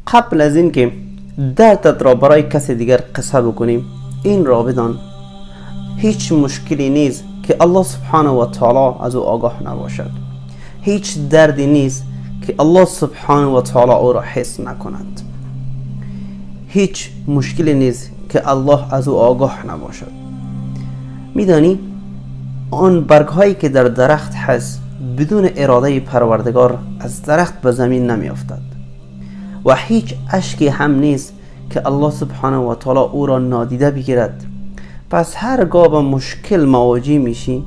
قبل از اینکه دردت را برای کسی دیگر قصه بکنیم، این را بدان هیچ مشکلی نیست که الله سبحانه و تعالی از او آگاه نباشد. هیچ دردی نیست که الله سبحانه و تعالی او را حس نکند. هیچ مشکلی نیست که الله از او آگاه نباشد. میدانی آن برگ هایی که در درخت هست بدون اراده پروردگار از درخت به زمین نمی افتد و هیچ اشکی هم نیست که الله سبحانه و تعالی او را نادیده بگیرد. پس هرگاه با مشکل مواجه میشی،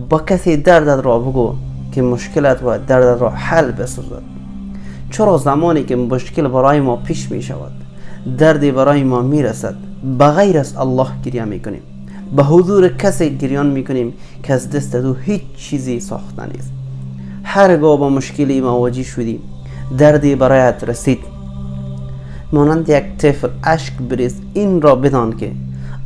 با کسی دردت را بگو که مشکلت و دردت را حل بسازد. چرا زمانی که مشکل برای ما پیش می شود، دردی برای ما می رسد، بغیر از الله گریه می کنیم، به حضور کسی گریان می کنیم که از دست او هیچ چیزی ساخته نیست. هرگاه با مشکلی مواجه شدی، دردی برایت رسید، مانند یک طفل اشک بریز، این را بدان که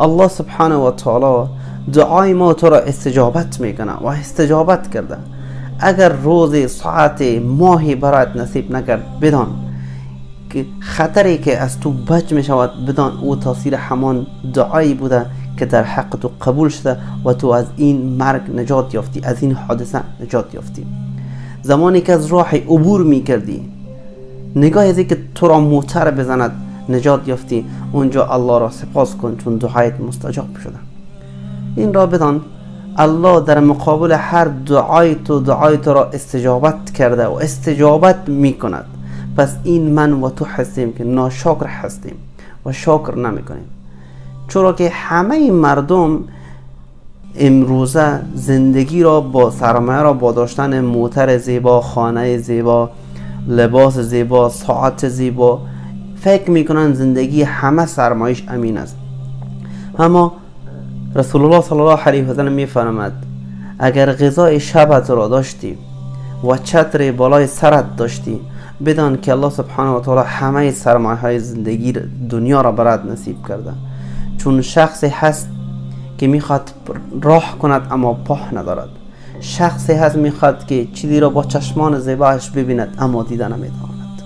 الله سبحانه و تعالی دعای ما تو را استجابت میکنه و استجابت کرده. اگر روز، ساعت، ماهی برایت نصیب نکرد، بدان که خطری که از تو بچ می شود، بدان او تاثیر همان دعایی بوده که در حق تو قبول شده و تو از این مرگ نجات یافتی، از این حادثه نجات یافتی. زمانی که از راه عبور می کردی، نگاه از که تو را موتر بزند نجات یافتی، اونجا الله را سپاس کن چون دعایت مستجاب شده. این را بدان الله در مقابل هر دعای تو دعای تو را استجابت کرده و استجابت می کند. پس این من و تو هستیم که ناشکر هستیم و شکر نمی کنیم، چرا که همه مردم امروزه زندگی را با سرمایه را با داشتن موتر زیبا، خانه زیبا، لباس زیبا، ساعت زیبا فکر میکنن زندگی همه سرمایش امین است. اما رسول الله صلی الله علیه و سلم میفرماد اگر غذای شبت را داشتی و چتر بالای سرت داشتی، بدان که الله سبحانه و تعالی همه سرمایه های زندگی دنیا را برات نصیب کرده. چون شخصی هست که میخواد راه کند اما پاه ندارد، شخصی هست میخواد که چیزی را با چشمان زیبایش ببیند اما دیده نمیتواند.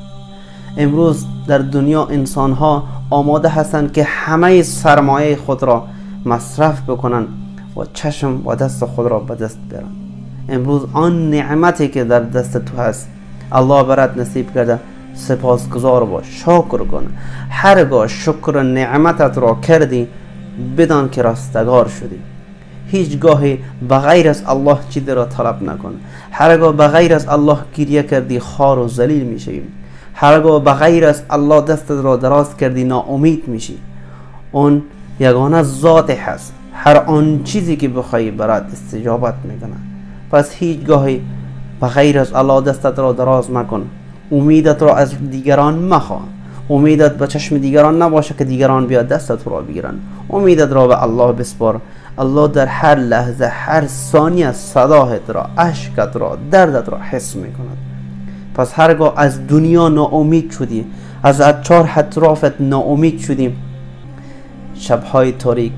امروز در دنیا انسان ها آماده هستند که همه سرمایه خود را مصرف بکنن و چشم و دست خود را به دست بیارن. امروز آن نعمتی که در دست تو هست الله برات نصیب کرده، سپاسگزار باش، شکر کن. هرگاه شکر نعمتت را کردی، بدان که رستگار شدی. هیچگاهی بغیر از الله چیزی را طلب نکن. هرگاه بغیر از الله گریه کردی، خار و ذلیل میشی. هرگاه بغیر از الله دستت را دراز کردی، ناامید میشی. اون یگانه ذات هست، هر آن چیزی که بخوای برات استجابت میکنه. پس هیچگاهی بغیر از الله دستت را دراز مکن. امیدت را از دیگران مخواه. امیدت به چشم دیگران نباشه که دیگران بیاد دستت را بگیرن. امیدت را به الله بسپار. الله در هر لحظه، هر ثانیه صداهت را، اشکت را، دردت را حس میکند. پس هرگاه از دنیا ناامید شدی، از چهار اطرافت ناامید شدی، شبهای تاریک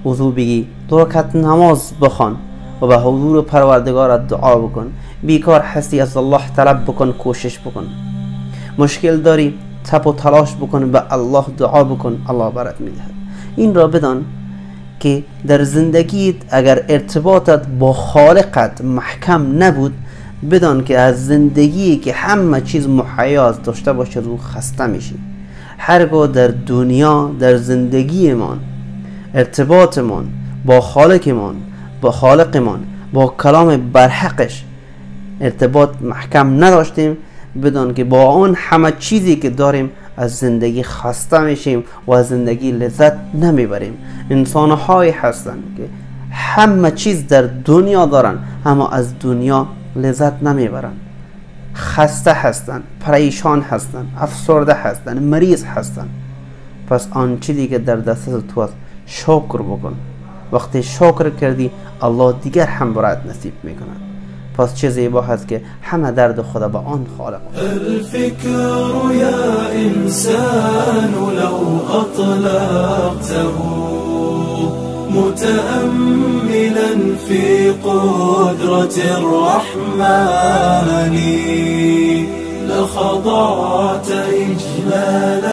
وضو بگی، دو رکعت نماز بخوان و به حضور پروردگارت دعا بکن. بیکار هستی از الله طلب بکن، کوشش بکن. مشکل داری تپ و تلاش بکن، به الله دعا بکن، الله برات میدهد. این را بدان که در زندگیت اگر ارتباطت با خالقت محکم نبود، بدان که از زندگی که همه چیز مهیا است داشته باشی رو خسته میشی. هرگاه در دنیا، در زندگیمان، ارتباطمان با خالقمان، با خالقمان، با کلام برحقش ارتباط محکم نداشتیم، بدان که با آن همه چیزی که داریم از زندگی خسته میشیم و از زندگی لذت نمیبریم. انسانهایی هستند که همه چیز در دنیا دارن اما از دنیا لذت نمیبرن، خسته هستند، پریشان هستند، افسرده هستند، مریض هستند. پس آن چیزی که در دست تو است شکر بکن. وقتی شکر کردی الله دیگر هم برات نصیب میکند. پس چه زیبا هست که همه درد خدا با آن خالق. الفکر یا انسان لو اطلقته متأملا في قدرة الرحمن لخضعت. ما.